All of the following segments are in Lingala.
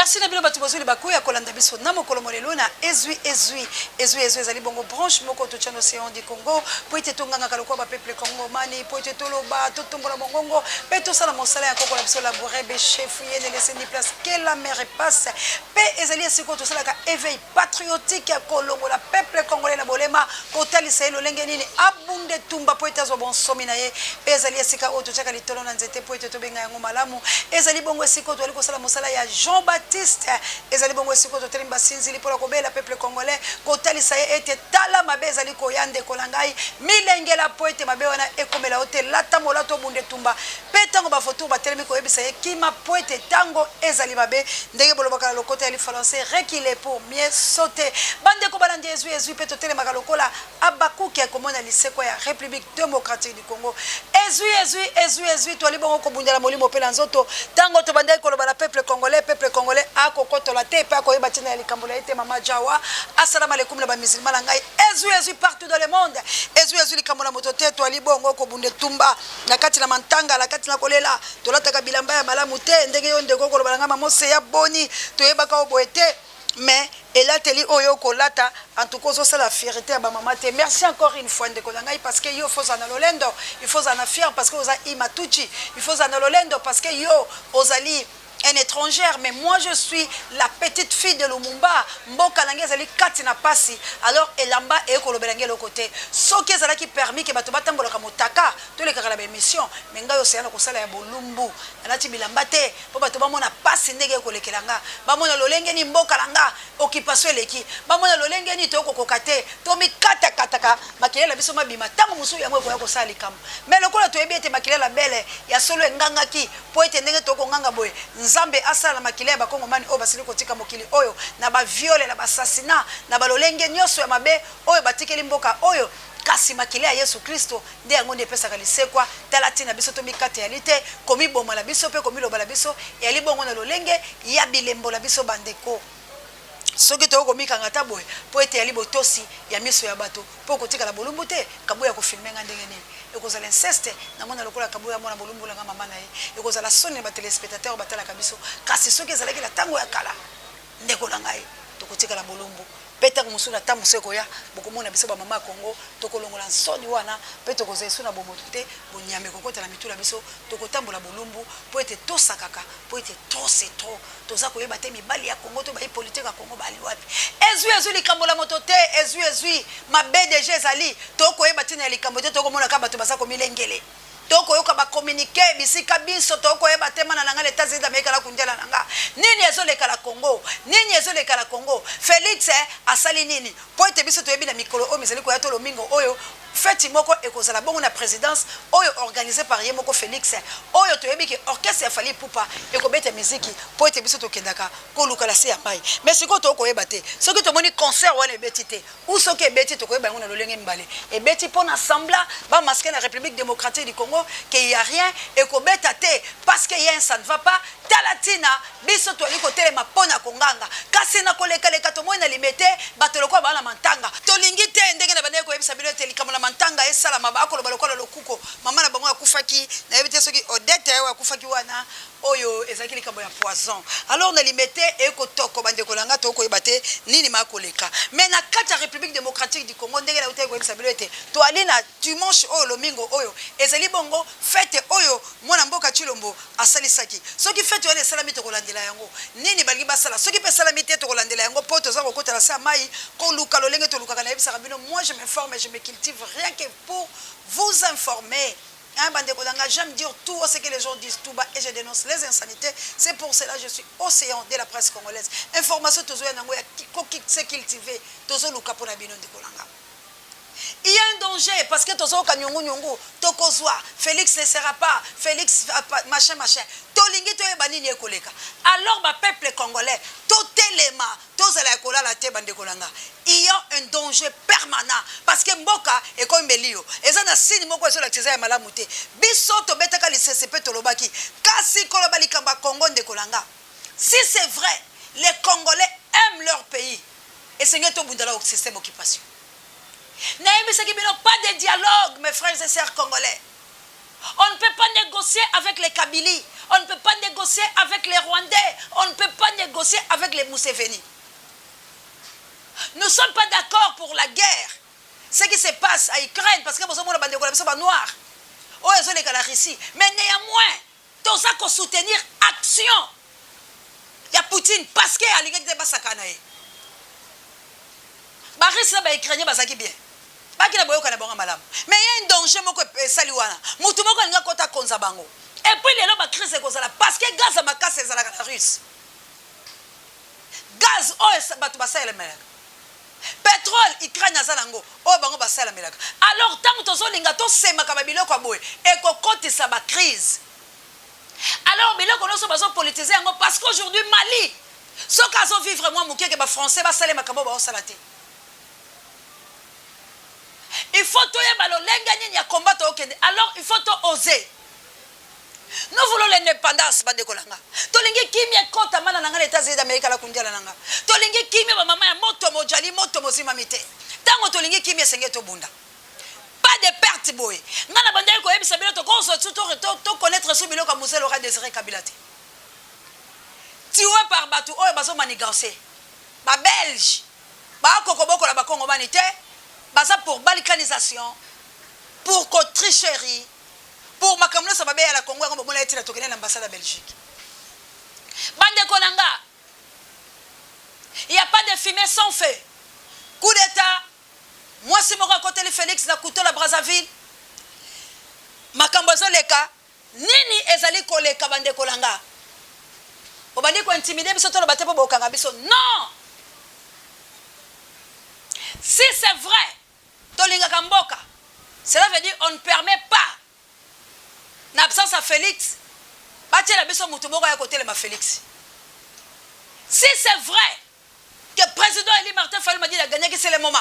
Merci na bino bato bozwi libaku ya kolanda biso na mokolo molelo na Ezwi Ezwi. Ezwi Ezwi ezali bongo branche moko totya na Océan du Congo mpo ete tongangaka lokola bapeuple kongomani, mpo ete toloba, totombola mongongo mpe tosala mosala ya koko na biso laboure beshefu ye ne laisse ni place que la mer passe. Mpe ezali esika oyo tosalaka éveil patriotique ya kolongola peuple congolais na bolema, kotalisa ye lolenge nini abunda etumba mpo ete azwa bonsomi na ye. Mpe ezali esika oyo totiaka litolo na nzete mpo ete tobenga yango malamu. Ezali bongo esika oyo tozali kosala mosala ya Jean Baptiste. Ezali bongo esika oyo totelemi basinzili mpo na kobela peuple congolais, kotalisa ye ete tala mabe ezali koya, ndeko na ngai, milengela mpo ete mabe wana ekomela yo te. Lata molato, obunda etumba. Mpe ntango ba vautours batelemi koyebisa ye kima mpo ete ntango ezali mabe, ndenge bolobaka na lokota ya lifalanse, reculer pour mieux sauter. Bandeko balandi, ezwi ezwi mpe totelemaka lokola Habakuke komona lisekwa ya Republique democratique du Congo. Ezwi ezwi, ezwi ezwi, toali bongo kobundela molimo mpe na nzoto. Ntango tobandaki koloba na peuple congolais, peuple congolais akokotola te mpe akoyeba ntina ya likambo na ye te. Mama Jawa asalama lekumu na ba musulmans na ngai. Ezwi ezwi partout dans le monde, ezwi ezwi likambo na moto te, toali bongo kobunda etumba. Na kati na mantanga, na kati na kolela, tolataka bilamba ya malamu te. Ndenge yo ndeko okoloba na ngai, Mama Oseya, boni toyebaka yo boye te? Mais elateli oyo okolata, en tout cas ozosala fierté ya ba mama te. Merci encore une fois ndeko na ngai, parce que yo faut ozala na lolendo, il faut ozala na fier parce que oza Imatuchi, il faut ozala na lolendo parce que yo ozali un étrangère, mais moi je suis la petite fille de Lumumba. Mboka na ngai ezali kati na pasi, alors elamba ekolobela ngai eloko te. Soki ezalaki permis ke bato batambolaka motaka, tolekaka na ba émission, mais ngai osaya na kosala ya bolumbu, nalati bilamba te mpo bato bamona pasi ndenge ekolekela nga, bamona lolenge nini mboka na nga occupation eleki, bamona lolenge nini tokokoka te, tomikatakataka makila na biso mabima. Ntango mosusu yango ekoya kosala likambo, mais lokola toyebi ete makila na bele ya solo engangaki, mpo ete ndenge tokonganga boye, Nzambe asala na makila ya bakongomani oyo basili kotika mokili oyo na baviole, na basasina, na balolenge nyonso ya mabe oyo batikeli mboka oyo. Kasi makila ya Yesu Klisto nde yango nde epesaka lisekwa. Tala ntina biso tomikata eyali te komiboma na biso mpe komiloba na biso, eyali bongo na lolenge ya bilembo na biso bandeko. Soki tokoki komikanga ata boye, mpo ete eyali botosi ya miso ya bato, mpo okotikala bolumbu te. Kabuya akofilme nga ndenge nini? Ekozala inceste namona lokola Kabuya amona bolumbu na nga mama na ye. Ekozala soni na ba telespectateurs oyo batalaka biso. Kasi soki ezalaki na tango ya kala, ndeko na ngai, tokotikala bolumbu. Mpe tango mosusu na tango mosusu ekoya, bokomona biso ba mama ya Congo, tokolongola nsoni wana mpe tokozala lisusu na bomoto te, bonyama ekokota na mitu na biso, tokotambola bolumbu mpo ete tosakaka, mpo ete trop c'est trop. Toza koyeba te mibali ya Congo to bayi politique ya Congo bali wapi. Ezwi ezwi likambo la moto te, ezwi ezwi mabe dejà ezali, tokoyeba ntina ya likambo te, tokomona kaka bato baza komilengele. Tokoyoka ba communique bisika binso, tokoyeba te mana na nga na Etats-Unis d'Amerique na kundela na nga nini ezoleka na Congo, nini ezoleka na Congo, Felix asali nini? Mpo ete biso toyebi na mikolo oyo mizali koya to lomingo oyo feti moko ekozala bongo na presidence oyo organise par ye moko Felix, oyo toyebi ke orchestre ya Fally Ipupa ekobeta miziki, mpo ete biso tokendaka koluka na se ya mayi. Mais sikoyo tokoyeba te soki tomoni concert wana ebeti te ou soki ebeti, tokoyeba yango na lolenge mibale. Ebeti mpo na semblant ba masquer na République démocratique du Congo que il y a rien, ekobeta te parce que il y a un ça ne va pas. Tala ntina biso toyali kotelema mpo na konganga, kasi na kolekaleka tomoni na Limete bato lokola baa na mantanga. Tolingi te ndenge na bandaki koyebisa bino ete likambo na mantanga esalama, bakoloba lokola lokuko mama na bango akufaki, nayebi te soki Odette oyo akufaki wana, oyo ezalaki likambo ya poison. Alors na Limete ekotoko bandeko na nga, tokoyeba te nini makoleka. Mais na kati ya République démocratique du Congo, ndenge nautaki koyebisa bino ete toali na dimanche oyo, lomingo oyo ezali bongo fete oyo mwana mboka Tshilombo asalisaki. Soki fete wana esalami, tokolandela yango nini balingi basala. Soki mpe esalami te, tokolandela yango mpo toza kokota na se ya mai koluka lolenge tolukaka. Nayebisaka bino, moi je m'informe et je me cultive rien que pour vous informer. Hein, bandeko na nga, j'aime dire tout ce que les gens disent tout bas et je dénonce les insanités. C'est pour cela que je suis océan de la presse congolaise. Information tozoya nango ya koki se cultiver, tozoluka mpona bino ndeko na nga. Il y a un danger parce que tozoyoka nyongu nyongu, tokozwa Félix ne sera pas Félix machin machin. Tolingi toyeba nini ekoleka. Alors ba peuple congolais totelema, tozala ya kolala te bandeko na nga. Il y a un danger permanent parce que mboka ekomi melio, eza na signe moko ezolakisa eza ya malamu te. Biso tobetaka lisese mpe tolobaki, kasi koloba likambo ya Congo ndeko na nga, si c'est vrai les Congolais aiment leur pays, esengeli tobundala système occupation. Nayebisaki bino, pas de dialogue, mes frères et sœurs congolais. On ne peut pas négocier avec les Kabili. On ne peut pas négocier avec les Rwandais. On ne peut pas négocier avec les Museveni. Nous ne sommes pas d'accord pour la guerre. Ce qui se passe à Ukraine, parce que bozomona bandeko na biso ba noir. Oyo ezoleka na Russie. Mais néanmoins, toza ko soutenir action ya Poutine parce que alingaki te basakana na ye. Ba Russes na ba Ukrainiens bazalaki bien. Baki na boyoka na bango malamu. Mais il y a un danger moko esali wana. Mutu moko alinga kota konza bango. Et puis lelo ba crise ekozala parce que gaz ya makasi ezalaka na Russe. Gaz oyo bato basalemelaka. Petrole Ukraine aza nango oyo bango basalamelaka. Alors tango tozolinga tosemaka ba biloko ya boye ekokotisa ba crise. Alors biloko nyonso bazo politiser yango parce qu'aujourd'hui Mali soki azo vivre mwa moke ke ba français basale makambo baosala te. Il faut toyeba lolenge nini ya combat tookende. Alors il faut to oser. Nous voulons l'indépendance bandeko na nga. Tolingi kimia ekota mana na nga na États-Unis d'Amérique la kundiala na nga. Tolingi kimia ba mama ya moto mojali moto mozimami te. Tango tolingi kimia esenge tobunda. Pas de perte boye. Nga na bandaki koyebisa bino tokozwa su to, to, to connaître su biloko ya Mzee Laurent Désiré Kabila te. Tué par bato oyo bazo manigancer. Ba Belge ba kobokola ba Kongomani te. Baza pour balkanisation, pour ko tricherie, pour makambo nyonso mabe ya la Congo yango bomona ete na tokende na ambassade ya Belgique. Bandeko na nga, il y a pas de fumée sans feu. Coup d'état, mwasi moko akoteli Félix na couteau na Brazzaville. Makambo ezoleka, nini ezali koleka bandeko na nga? Obandi kointimider biso toloba te mpo bokanga biso. Non! Si c'est vrai, tolingaka mboka, cela veut dire on ne permet pas na absence ya Félix batiela biso motu moko ya kotelema Félix. Si c'est vrai que président élu Martin Fayulu Madidi a gagné, c'est le moment.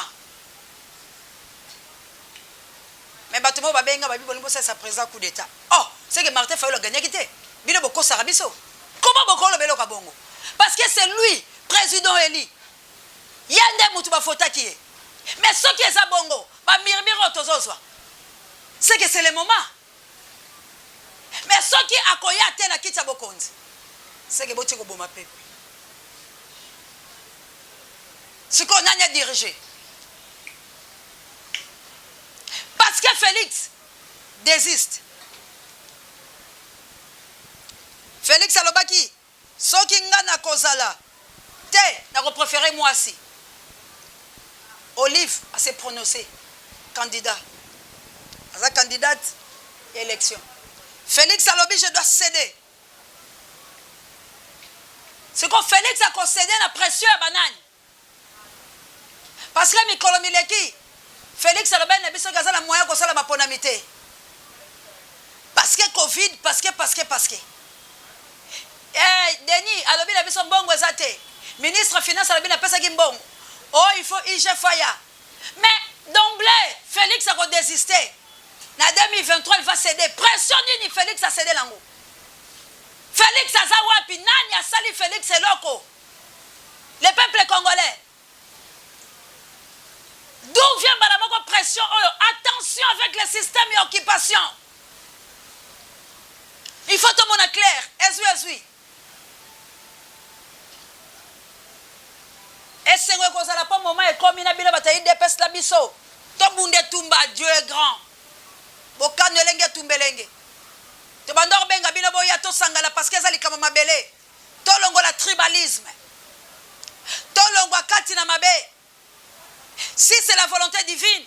Mais bato moko babenga babi bolingi bosalisa président coup d'état. Oh, c'est que Martin Fayulu a gagné te. Bino bokosaka biso. Comment bokoloba eloko ya bongo? Parce que c'est lui, président élu. Ye nde mutu bafotaki ye. Mais soki eza bongo, ba murmure oyo tozozwa, c'est que c'est le moment. Mais soki akoya te na kiti ya bokonzi, c'est que boti koboma pepe. Sikoyo nani a dirige? Parce que Félix désiste. Félix alobaki soki nga nakozala te nakopréférer mwasi. Olive a s'est prononcé candidat. Aza candidate ya élection. Félix alobi je dois céder. Siko Félix akocéder na pression ya banani? Parce que mikolo mileki Félix alobaki na biso aza na moyen kosala maponami te. Parce que Covid, parce que parce que parce que. Eh, Denis alobi na biso mbongo eza te. Ministre finance alobi napesaki mbongo. Oh, il faut IGF aya. Mais d'emblée, Félix a désisté. Na 2023, il va céder. Pression nini Félix a cédé lango. Félix aza wapi? Nani asali Félix eloko? Le peuple congolais. D'où vient mbala moko pression oyo? Attention avec le système d'occupation. Il faut tomona clair. Ezwi ezwi. Esengo ekozala mpo moment ekomi na bino bato ya UDPS na biso tobunda etumba. Dieu est grand. Bokano elenge etumba elenge. Tobanda kobenga bino boya tosangana parce que eza likambo mabele. Tolongola tribalisme. Tolongwa kati na mabe. Si c'est la volonté divine,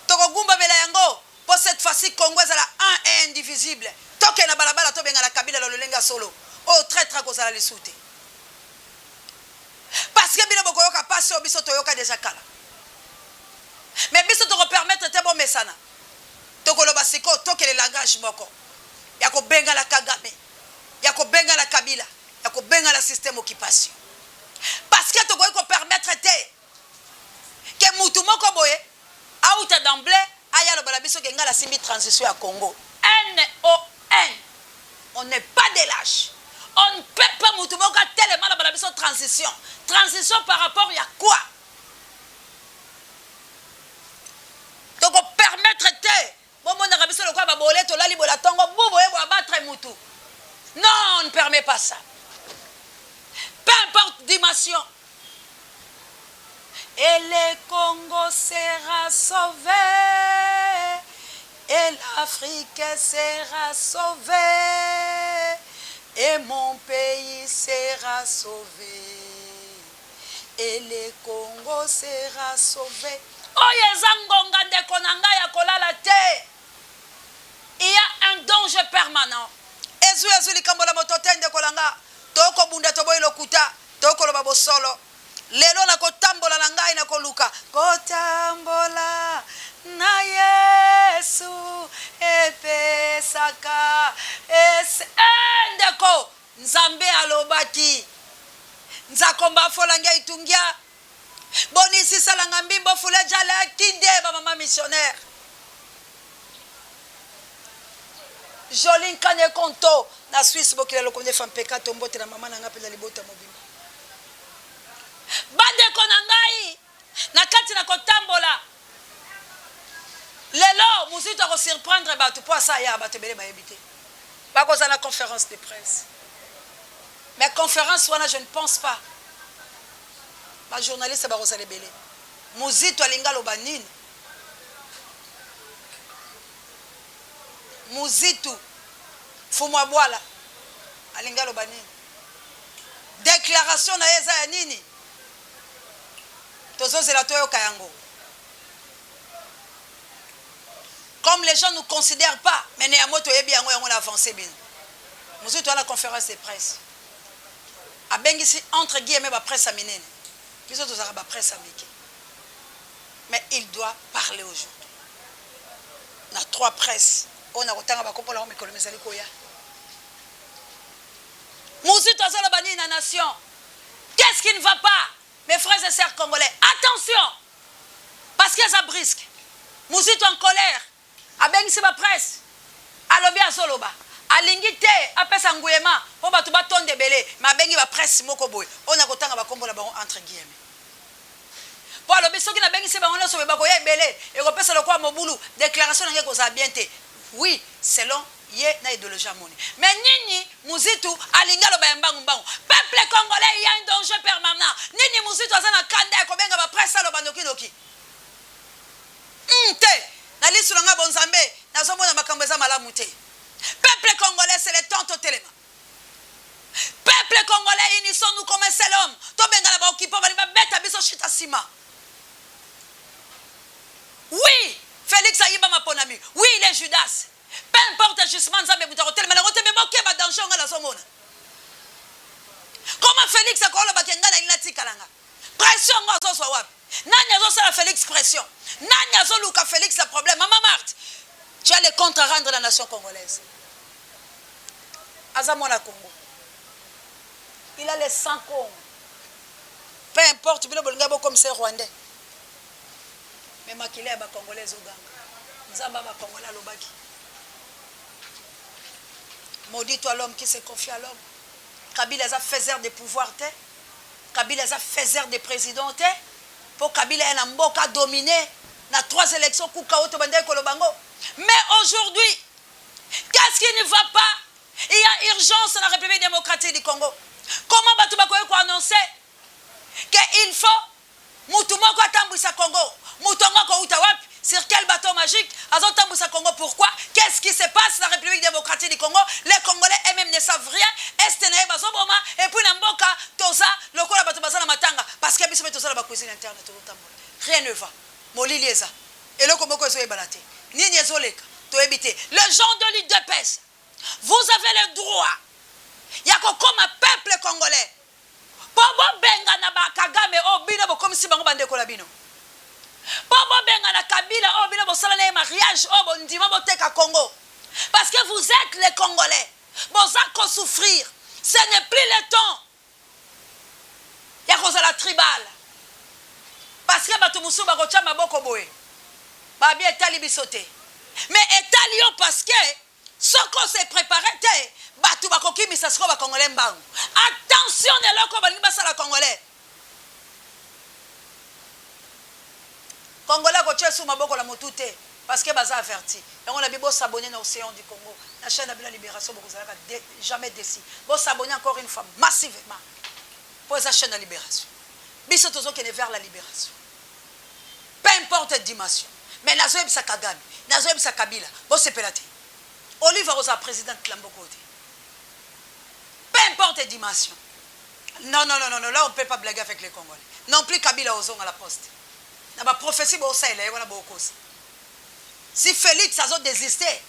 tokogumbamela yango mpo cette fois-ci Congo ezala un et indivisible. Tokende na balabala tobengana Kabila na lolenge ya solo. Oyo traître akozala lisusu te. Parce que bino bokoyoka pasi oyo biso toyoka déjà kala. Mais biso tokopermettre te bomesana. Tokoloba sikoyo tokele langage moko ya kobengana Kagame, ya kobengana Kabila, ya kobengana système occupation. Parce que tokoki kopermettre te ke mutu moko boye auta d'emblée aya aloba na biso ke ngai nasimbi transition ya Congo. N-O-N. On n'est pas des lâches. On ne peut pas mutu moko atelema aloba na biso transition. Transition par rapport ya quoi? Tokopermettre te bomonaka biso lokola babole tolali bola ntongo bu boye boabattre mutu. Non, on ne permet pas ça. Peu importe dimension. Et le Congo sera sauvé. Et l'Afrique sera sauvée. Et mon pays sera sauvé. Et le Congo sera sauvé. Oyo eza ngonga ndeko na ngai ya kolala te. Il y a un danger permanent. Ezwi ezwi likambo la moto te ndeko na nga. Tokobunda toboyi lokuta, tokoloba bosolo. Lelo nakotambola na ngai nakoluka kotambola na Yesu epesaka ese eh, ndeko Nzambe alobaki nzakomba afolangia itungia boni sisalanga mbimbo fulejala kinde ba mama missionnaire Jolie Nkane Konto na Suisse bokila lokonde fampeka tombote na mama na nga mpe na libota mobimba. Bandeko na ngai, na kati na kotambola lelo, Muzito ako surprendre bato mpo asa aya, bato ebele bayebi te. Bakozala na conference de presse. Mais conference wana je ne pense pas ba journaliste bakozala ebele. Muzito alingi aloba nini? Muzitu Mfumu Abwala alingi aloba nini? Declaration na ye eza ya nini? Tozozela toyoka yango. Comme les gens nous considèrent pas, mais néanmoins toyebi yango yango na avance bino. Muzitu wana conférence de presse. Abengisi entre guillemets ba presse ya minene. Biso tozalaka ba presse ya mike. Mais il doit parler aujourd'hui. Na trois presse oyo nakotanga bakombo na yango mikolo mizali koya. Muzito azoloba nini na nation? Qu'est-ce qui ne va pas? Mes frères et sœurs congolais, attention! Parce que eza brisque. Muzito en colère, abengisi ba presse, alobi azoloba. Alingi te apesa nguyema po bato batonda ebele, mais abengi ba presse moko boye oyo nakotanga bakombo na bango entre guillemets. Po alobi soki nabengisi bango nionso boye bakoya ebele, ekopesa lokola mobulu, declaration na ngai ekozala bien te. Oui, selon ye na ideologie amoni. Mais nini Muzitu alingi aloba ya mbangu mbangu? Peuple congolais il ya un danger permanent. Nini Muzitu aza na kanda ya kobenga ba presse aloba noki noki? Hum te, na lisu na ngai bonzambe nazomona makambo eza malamu te. Peuple congolais c'est le temps totelema. Peuple congolais unissons nous comme un seul homme tobengana ba occupants balingi babeta biso shita sima. Oui Felix ayiba maponami oui il est Judas peu importe justement Nzambe moto akotelema nango te mais bokeba danger oyo ngai nazomona. Comment Felix akoloba ke ngai nalingi natikala nga pression yango azozwa wapi? Nani azosala Felix pression? Nani azoluka Felix na problème? Maman Marthe, tu as le compte à rendre la nation congolaise. Aza mwana Congo. Il a le sang Congo. Peu importe bino bolinga bokomisa rwandais. Mais makila ya ba congolais ezoganga. Nzambe ya ba congolais alobaki. Maudit toi l'homme qui se confie à l'homme. Kabila aza faiseur de pouvoir te. Kabila aza faiseur de président te. Po Kabila ya na mboka dominer na trois élections kuka oyo tobandaki koloba ngo. Mais aujourd'hui, qu'est-ce qui ne va pas? Il y a urgence na République démocratique du Congo. Comment bato bakoki ko annoncer que il faut mutu moko atambwisa Congo? Mutu yango akowuta wapi? Sur quel bateau magique azotambwisa Congo? Pourquoi? Qu'est-ce qui se passe na République démocratique du Congo? Les Congolais eux-mêmes ne savent rien. Est na ye bazoboma et puis na mboka toza lokola bato baza na matanga parce que biso pe toza na ba cuisine interne tozotambola. Rien ne va. Molili eza. Eloko moko ezoyebana te. Nini ezoleka? Toyebi te. Les gens de l'UDPS, vous avez le droit ya kokoma peuple congolais po bobengana ba Kagame oyo bino bokomisi bango bandeko na bino, po bobengana Kabila oyo bino bosala na ye mariage oyo bondima boteka Congo, parce que vous etes les congolais, boza ko souffrir, ce n'est plus le temps ya kozala tribal, parce que bato mosusu bakotia maboko boye babi etali biso te, mais etali yo parce que soki o se preparer te batu bakokimisa sikoyo ba congolais mbangu. Attention na eloko oyo balingi basala congolais. Congolais akotia lisusu maboko na mutu te. Parce que baza averti. Yango na bi bo s'abonner na Ocean du Congo na chaine na bino ya liberation boko zalaka jamais deçu. Bo s'abonner encore une fois massivement po eza chaine ya liberation. Biso tozo kende vers la liberation. Peu importe dimension. Mais nazo yebisa Kagame, nazo yebisa Kabila, bo sepela te. Olive akozala presidente na mboka oyo te. Peu importe dimension. Non non non non là on peut pas blaguer avec les congolais. Non plus Kabila ozonga la poste. Na ba prophetie bo salela ye wana bo kosa. Si Felix azo desister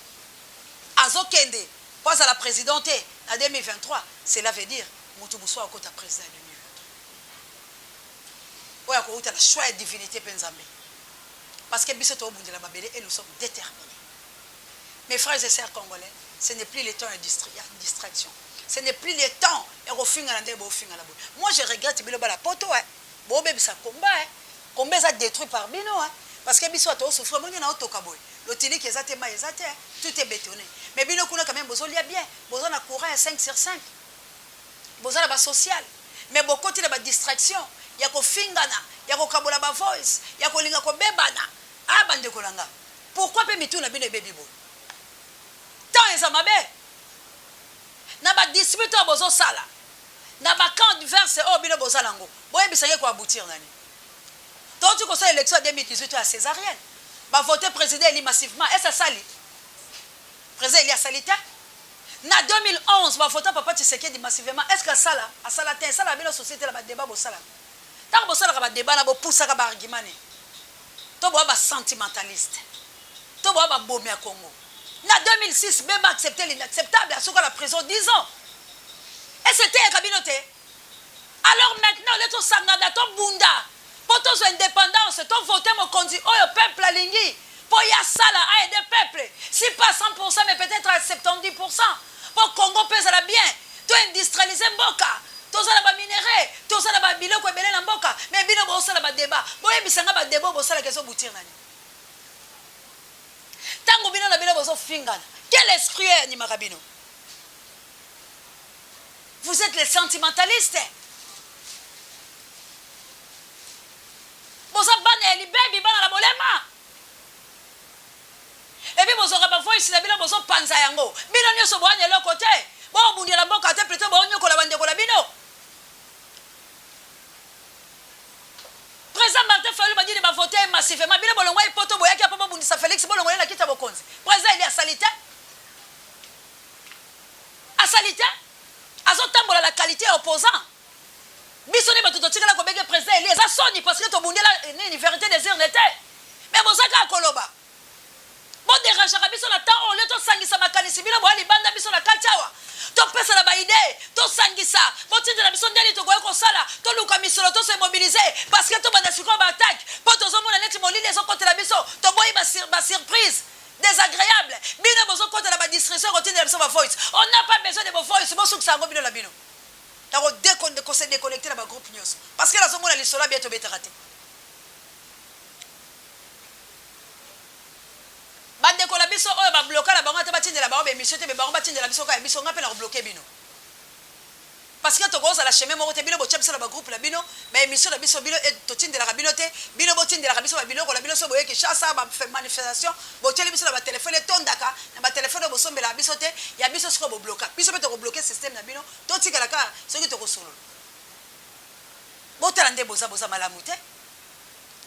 azo kende po azala president te na 2023 cela veut dire mutu mosusu akota president ya 2023. Oyo akowuta na choix ya divinite pe Nzambe. Parce que biso to bundela mabele et nous sommes determines. Mes frères et sœurs congolais, ce n'est plus le temps ya distraction. Ce n'est plus le temps ya kofingana ndenge bofingana boye. Moi je regrette bino bana poto hein. Bobebisa combat hein. Combat eza detruit par bino hein. Parce que biso to souffrir moni na otoka boye. Lotiliki eza te mai eza te hein. Tout est bétonné. Mais bino kuna quand même bozolia bien. Boza na courant ya 5 sur 5. Boza na ba social. Mais bokoti na ba distraction ya kofingana, ya kokabola ba voice, ya kolinga kobebana. Ah bandeko na nga. Pourquoi pe mitu na bino ebebi boye? Temps eza mabe. Na ba dispute oyo bozo sala, na ba camps diverses oyo bino boza nango, boyebisa nga eko aboutir na nini? Towuti kosala election ya 2018 oyo ya cesarienne. Ba voter president elu massivement, est ce asali? President elu asali te. Na 2011 ba vota papa Tshisekedi massivement, est ce que asala? Asala te. Esalaka bino souci te na ba debats bosalaka. Tango bosalaka ba debats na bopusaka ba arguments nini? To boa ba sentimentaliste. To boa ba bomi ya Congo. Na 2006 Bemba accepte l'inacceptable asuka na prison 10 ans. Est ce eteyaka bino te? Alors maintenant au lieu tosangana tobunda po tozwa independance to voter mokonzi oyo peuple alingi po ye asala a aider peuple si pas à 100% mais peut-etre à 70% po Congo pe ezala bien to industrialiser mboka toza na ba minerais toza na ba biloko ebele na mboka mais bino bosala ba debat boyebisa nga ba debat oyo bosalaka ezo boutir na nini? Tango bino na bino bozo fingana quel esprit oyo animaka bino? Vous etes les sentimentalistes. Boza bana ya libebi, bana na bolema. Et puis bozwaka ba voice na bino bozo panza yango. Bino nioso boa na eloko te. Bo bundela mboka te plutot bo niokola ba ndeko na bino. President Martin Fayulu Madidi ba voter ye massivement. Bino bolongwaki poto boyaki apo bobundisa Felix bolongola ye na kiti ya bokonzi. President Eli asali te. Asali te. Azotambola na qualite ya opposant. Biso nde batu totikala kobenge president Eli eza soni parce que tobundela nini verite des urnes te. Mais boza kaka koloba. Bo derangeaka biso na temps oyo au lieu tosangisa makanisi bino boya libanda biso na kati awa topesana ba idees tosangisa botindela biso ndeni tokoki kosala toluka misolo to se mobiliser parce que tobanda sikoyo ba attaque po tozomona neti molili ezokotela biso toboyi ba, ba surprise desagreable bino bozokota na ba distraction kotindela biso ba voice on n'a pas besoin de vos voice bosukisa yango bino na bino nako ko se déconnecter na ba groupe nyonso parce que nazomona lisolo ya bien tobetaka te Ba ndeko na biso oyo ba bloka na bango ata ba tindela bango ba emission te mais bango ba tindela biso kaka ya biso nga pe nako bloque bino parce que toko zala chemin moko te bino botia biso na ba groupe na bino ba emission na biso bino to tindelaka bino te bino bo tindelaka biso ba biloko na bino soki boye Kinshasa ba manifestation botieli biso na ba telephone etondaka na ba telephone oyo bosombelaka biso te ya biso sikoyo bo bloka biso pe toko bloque système na bino totikala kaka soki toko solola botala nde boza boza malamu te.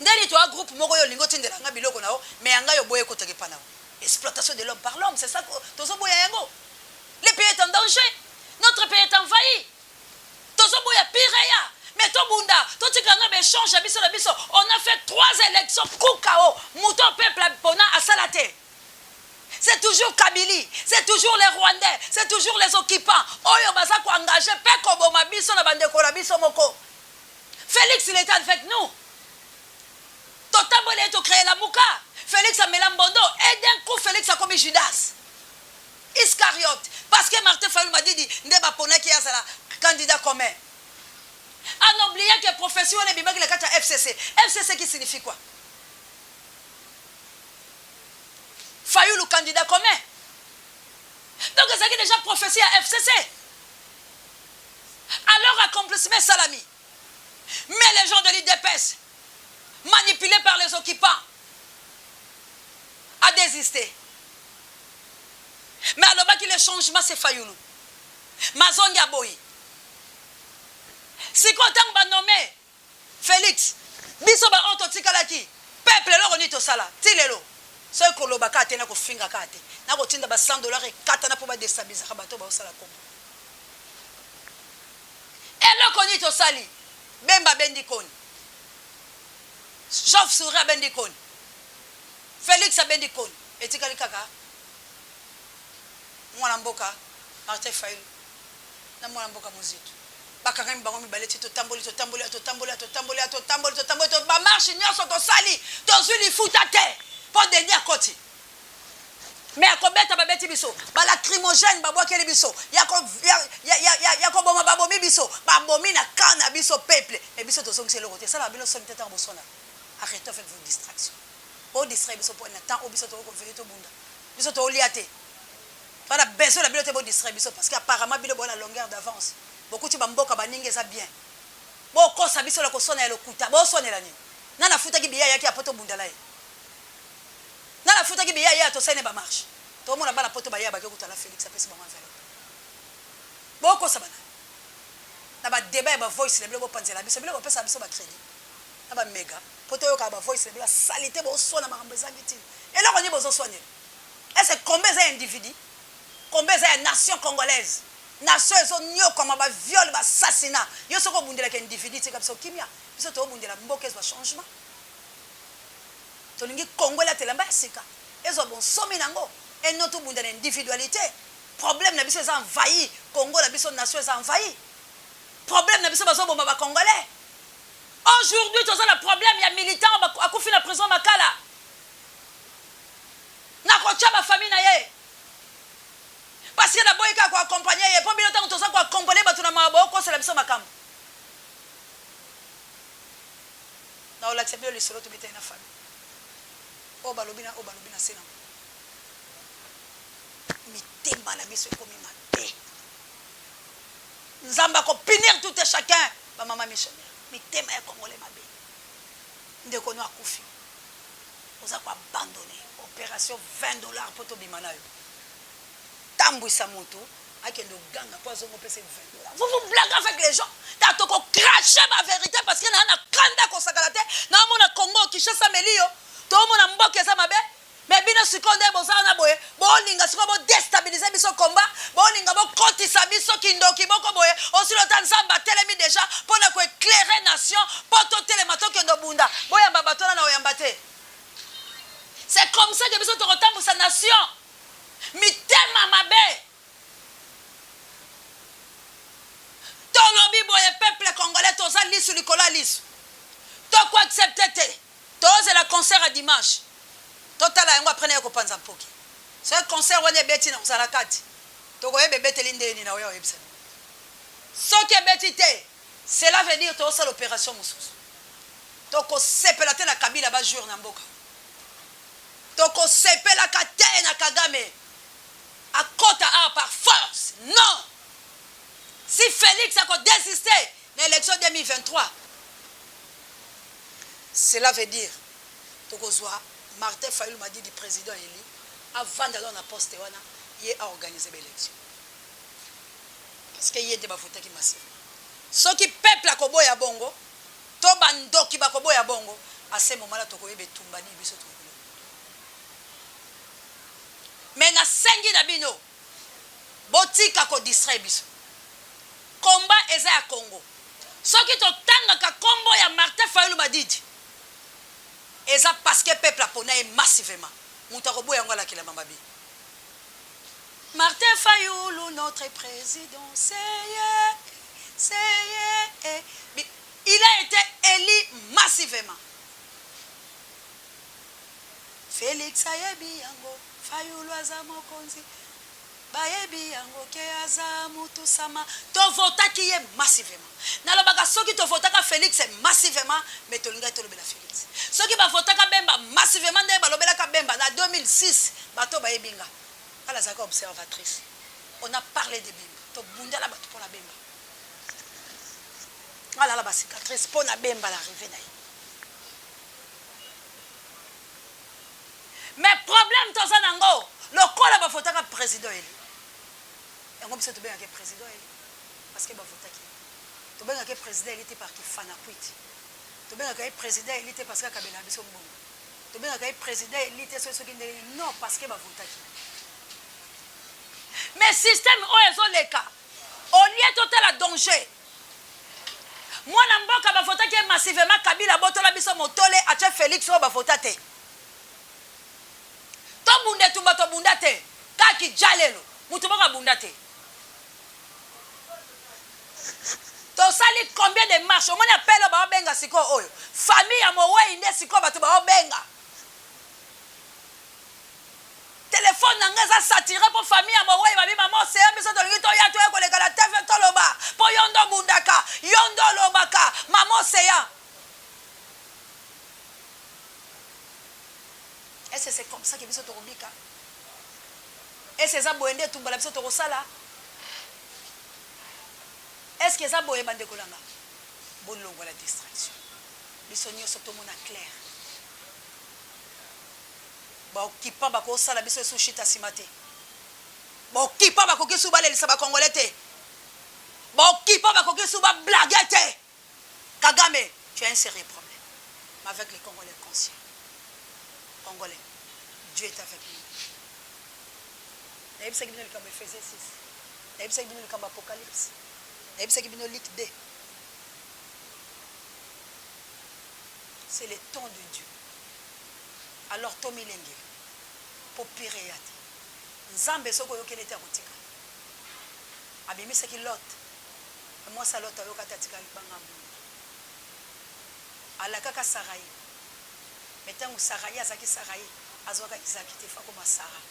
Ndeni toa groupe moko yo olingi otindela nga biloko na yo mais ya ngai oboyi ekotaka epa na yo. Exploitation de l'homme par l'homme c'est ça tozo boya yango. Le pays est en danger. Notre pays est envahi. Tozo boya pire eya mais tobunda totikala na ba echange ya biso na biso. On a fait trois elections coup KO. Moto peuple apona asala te. C'est toujours Kabili, c'est toujours les Rwandais, c'est toujours les occupants. Oyo baza ko engager pe koboma biso na bandeko na biso moko. Felix il etait avec nous totamboli ye to cree lamuka Felix amela mbondo et d'un coup Felix akomi Judas Iscariote parce que Martin Fayulu Madidi nde baponaki ye azala candidat commun en oubliant que prophetie wana ebimaki na kati ya FCC FCC qui signifie quoi Fayulu candidat commun donc ezalaki déjà prophetie ya FCC Alors accomplissement esalami mais les gens de l'udps manipules par les occupants. A desister. Mais alobaki le changement c'est Fayulu. Mazongi aboyi. Sikoyo tango ba nomme Felix, biso ba oyo totikalaki peuple eloko nini tosala ti lelo? Soki koloba kaka te na kofinga kaka te na kotinda ba 100 dollars ekatana po ba destabilisaka bato oyo baosala kombo. Eloko nini tosali? Bemba abendi koni. Geoff Souris abendi koni. Felix abendi koni. Etikali kaka mwana mboka Martin Fayulu na mwana mboka Muzito. Bakangami bango mibale ti totamboli, totamboli, totamboli, totamboli, totamboli, totamboli, to, ba marche nyonso tosali, tozwi lifuta te mpo Denis akoti. Mais akobeta babeti biso, ba lacrymogène babwakeli biso, ya ko, ya, ya, ya, ya, ya koboma babomi biso, babomi na camp na biso peuple. Mais biso tozongisi eloko te. Esalaka bino soni te ntango boswanaka? Arretons avec vos distractions. Bo distraire biso mpo na temps oyo biso tokoki ko veiller tobunda. Biso tolia te. Toza na besoin na bino te bo distraire biso parce que apparemment bino boza na longueur d'avance. Bokuti ba mboka baninga eza bien. Bokosa biso na koswana ya lokuta. Boswanela nini? Nani afutaki billet ayaki ya poto bunda na ye? Nani afutaki billet aye tosali ne ba marche? Tomona bana poto baye bake kutana Felix apesi bango enveloppe. Bokosa bana. Na ba debat ya ba voice na bino bopanzela biso. Bino bopesa biso ba credit. Na ba mega. Po toyokaka ba voice na bino ya salite boswana makambo ezangi tina. Eloko nini bozoswanela? Est ce que combat eza ya individu? Combat eza ya nation congolaise. Nation ezo niokwama ba viol ba assassinat. Yo soki obundelaka individu tika biso kimia. Biso to bundela mboka ezwa changement. Tolingi Congo elata elamba ya sika. Ezwa bonsomi nango. Et non tobunda na individualite. Problème na biso eza envahi. Congo na biso nation eza envahi. Problème na biso bazo boma ba congolais. Aujourd'hui toza na problème ya militant akufi na prison Makala. Nakotia ba famille na ye parce que naboyi kaka ko accompagner ye po bino tango toza ko accompagner bato na mawa bokosela biso makambo. Nakolakisa bino lisolo tobetaki na famille oyo balobi na oyo balobi na se nango. Mitema na biso ekomi mabe. Nzambe ako punir tout et chacun ba mama missionnaire. Mitema ya congolais mabe. Ndeko no akufi. Oza ko abandonner operation 20 dollars po tobima nayo. Tambwisa mutu akende oganga po azonga opesa ye 20 dollars. Vous vous blaguez avec les gens. Ta toko cracher ba verite parce que na na kanda kosakana te. Na mona Congo Kinshasa meliyo. To mona mboka eza mabe. Mais bino sikoyo nde boza wana boye bolinga sikoyo bo destabiliser biso combat, bolinga bokotisa biso kindoki boko boye, osi lota Nzambe atelemi dejà pona ko eclairer nation po totelema tokende obunda, boyamba bato wana na oyamba te. C'est comme ça que biso tokotambusa nation. Mitema mabe. Tolobi boye peuple congolais toza lisu likolo ya lisu. Toko accepter te. Tozela concert ya dimanche totala yango après naye kopanza mpoki. Soki concert wana ebeti nakozala kati. Tokoyeba ebeteli ndenge nini nakoya koyebisa bino. Soki ebeti te cela veut dire tozosala operation mosusu. Tokosepela te na Kabila ba jouir na mboka. Tokosepelaka te na Kagame akota awa par force. Non! Si Felix ako desister na election 2023 Cela veut dire tokozua Martin Fayulu Madidi president elu avanda nano na poste wana ye a organiser ba elections parce que ye nde ba votaki massivement. Soki peuple akoboya bongo to ba ndoki bakoboya bongo à ce moment là tokoyeba etumba nini biso tokoki. Mais nasengi na bino botika ko distraire biso. Combat eza ya Congo. Soki totangaka kombo ya Martin Fayulu Madidi eza parce que peuple apona ye massivement. Mutu akoboya yango alakelama mabe. Martin Fayulu notre president c'est ye c'est ye il a ete elu massivement. Felix ayebi yango Fayulu aza mokonzi. Bayebi yango ke aza mutu sama. To votaki ye massivement. Nalobaka soki to votaka Felix massivement mais tolingaki tolobela Felix. Soki ba votaka Bemba massivement ndenge balobelaka Bemba na 2006 bato oyo bayebi nga. Nga nazalaka observatrice. On a parle de Bemba. Tobunda na bato pona Bemba. Nga nala ba cicatrice pona Bemba na arrivee na ye. Mais problème toza nango lokola ba votaka president elu yango biso tobengaka ye president elu parce que ba votaki ye. Tobengaka ye president elu te par ki fanakwiti. Tobengaka ye president elu te parce que akabelaka biso mbongo. Tobengaka ye president elu te soki soki ndenge nini non parce que ba votaki ye. Mais système oyo ezoleka au lieu totala danger mwana mboka ba votaki ye massivement Kabila abotola biso motole atie Felix oyo ba vota te. Tobunda etumba tobunda te kaka kijalelo mutu moko abunda te tosali combien de marche omoni appel oyo baobenga sikoyo oyo famille ya moweyi nde sikoyo bato baobenga telefone na ngai eza satire mpo famille ya moweyi babi mama oseya biso tolingi toya toya koleka na tv toloba mpo yo nde obundaka yo nde olobaka mama oseya. Est ce que c'est comme ça que biso toko bika? Est ce que eza boye nde etumba na biso toko sala? Est ce que eza boye ba ndeko na nga? Bo longola distraction. Biso nioso to mona clair. Ba occupants bako sala biso lisusu shita sima te. Ba occupants bakoki lisusu balelisa ba congolais te. Ba occupants bakoki lisusu ba blaguer te. Kagame tu as un serieux problème mais avec les congolais conscients congolais Dieu est avec nous nayebisaki bino likambo Ephésiens 6 nayebisaki bino likambo Apocalypse nayebisaki bino Luc 2 c'est le temps de Dieu alors tomilengela po pire eya te Nzambe soki oyokeli ete akotika abimisaki Lot Mwasi ya Lot ayoka te atika libanga abunda. Alakaka Sarai mais tangu Sarai azalaki Sarai azuaka Isaac te faut akoma Sarah.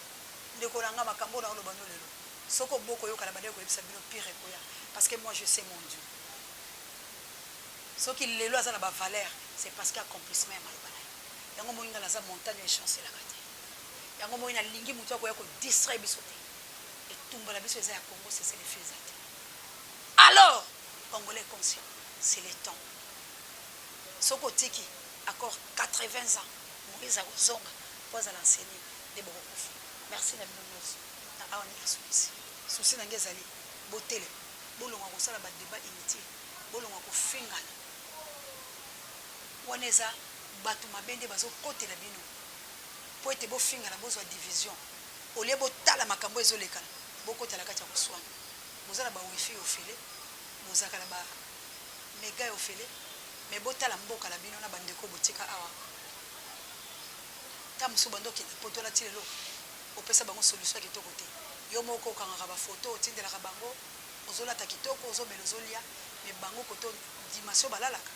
Ndeko na nga makambo oyo naoloba no lelo soki oboyi koyoka na bandaki koyebisa bino pire ekoya parce que moi je sais mon Dieu. Soki lelo aza na ba valeur c'est parce que accomplissement ya maloba na ye. Yango omoni nga naza montagne oyo echancelaka te. Yango omoni nalingi mutu akoya ko distraire biso te. Etumba na biso eza ya Congo cessez le feu eza te. Alors congolais conscient c'est le temps soki otiki accord 80 ans Moïse akozonga po azala enseigne nde bokokufa merci na bino nioso na awa nde nasukisi souci na nga ezali botelema bolongwa kosala ba debat inutile bolongwa kofingana wana eza batu mabe nde bazokotela bino po ete bofingana bozwa division au lieu botala makambo ezolekana bokota na kati ya koswana Boza na ba wifi ofele, bozalaka na ba mega ya ofele mais botala mboka na bino na ba ndeko botika awa. Ta mosusu banda okende poto wana ti lelo opesa bango solution ya kitoko te. Yo moko okangaka ba photo otindelaka bango, ozolata kitoko, ozomela, ozolia mais bango kote dimension balalaka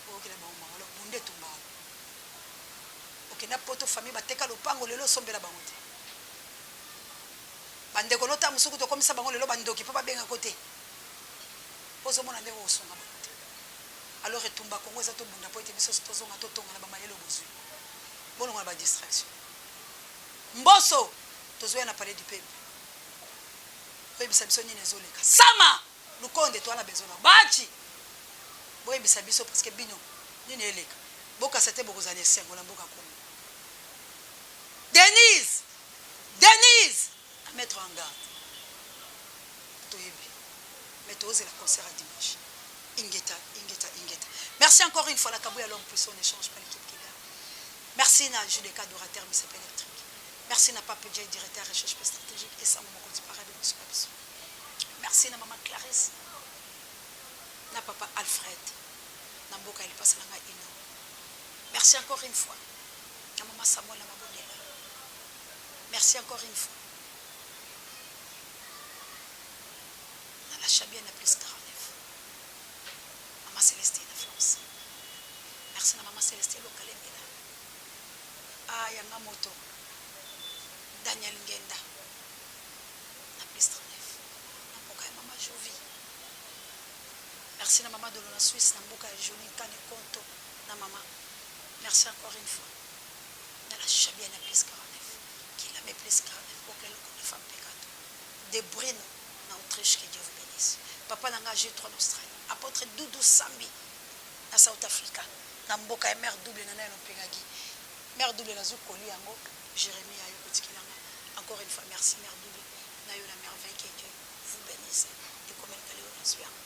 oyokela bango mawa. Alors bunda etumba wana. Okenda poto famille bateka lopango lelo osombela bango te. Ba ndeko no ta mosusu kutu okomisa bango lelo ba ndoki po ba benga ko te po ozo mona ndenge okosunga bango te alors etumba Congo eza tobunda po ete biso tozonga totonga na ba mayele oyo bozui bolongola ba distraction Mboso tozoya na palais du peuple oyebisa biso nini ezoleka sama lukonde toa na besoin na bachi boyebisa biso parce que bino nini eleka bokasa te bokozala na esengo na mboka Congo Denise Denise a mettre en garde toyebi mais tozela concert ya dimanche ingeta ingeta ingeta merci encore une fois la kabuya l'homme puissant ne change pas l'équipe qui gagne merci na JDK adorateur misapi électrique merci na Pape J directeur recherche pe stratégique et sango mokonzi parabe biso na biso merci na maman Clarisse na papa Alfred na mboka ya lipasa na ngai ino merci encore une fois na maman Samuel na mabondela Merci encore une fois na la Chabia na plus 49 maman Celestine na France merci na maman Celestine Lokalembela ah yanga moto Daniel Ngenda na plus 39 na mboka ya maman Jovi merci na maman Dolo na Suisse na mboka ya Jolie Kane Konto na maman merci encore une fois na la Shabia na plus 49 Kilame plus 49 Bokele Lukonde femme Pekato de Brino na Autriche que Dieu vous benisse papa na nga G3 na Australie apotre Doudou Sambi na South Africa na mboka ya mère double na nayo mpengagi. Mère double nazwi colis yango Jeremie aye kotikela nga encore une fois merci mère double na yo na merveille que Dieu vous benisse ekomeli lelo nazwi yango.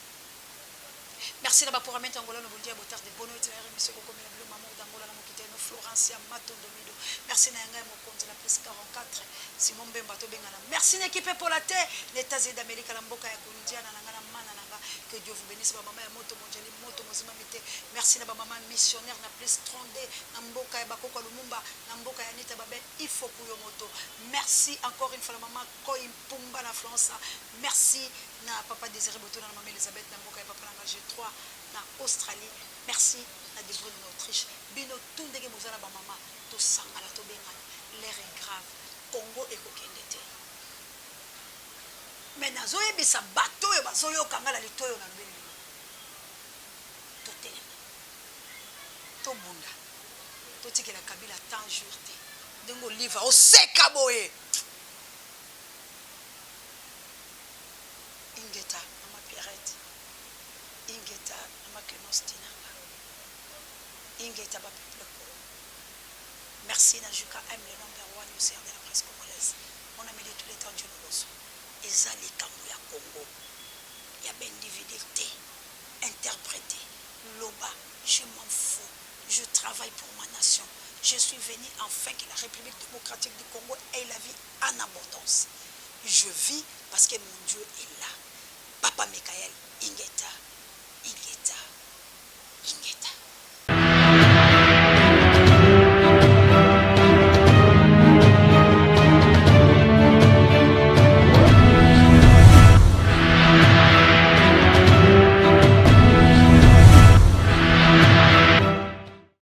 Merci na ba Puramento Angolano bom dia boa tarde boa noite na émission kokomela bino Mamour d'Angola na mokita eno Florencia Matondo Mido merci na yanga ya mokonzi na plus 44 Simon Mbemba tobengana merci na équipe epola te na États-Unis d'Amérique na mboka ya Kundiana na nga na mana na nga que Dieu vous bénisse ba mama ya moto mondiali moto mozimami te merci na ba mama missionnaire na plus 32 na mboka ya bakoko ya Lumumba na mboka ya Anita Babin Ifoku yo moto merci encore une fois na mama Koy Mpumba na France merci na papa Desire Botona na mama Elisabeth na mboka ya papa na nga G3 na Australie merci na Debrune na Autriche bino tout ndenge boza na ba mama tosangana tobengana l'heure est grave Congo ekokende te mais nazoyebisa bato oyo bazoyoka nga na litoyi oyo nalobeli lelo totelema tobunda totikela Kabila temps jour te ndenge Olive oseka boye Ingeta mama Pierrette, ingeta mama Clemence Dinanga, ingeta ba peuple Kongo. Merci na Juka M le number one océan de la presse congolaise. Mon ami de tous les temps Dieu Loloso. Eza likambo ya Congo ya ba individu te. Interpreter, loba, je m'en fous. Je travaille pour ma nation. Je suis venu afin que la République démocratique du Congo ait la vie en abondance. Je vis parce que mon Dieu est là. Papa Michael Ingeta.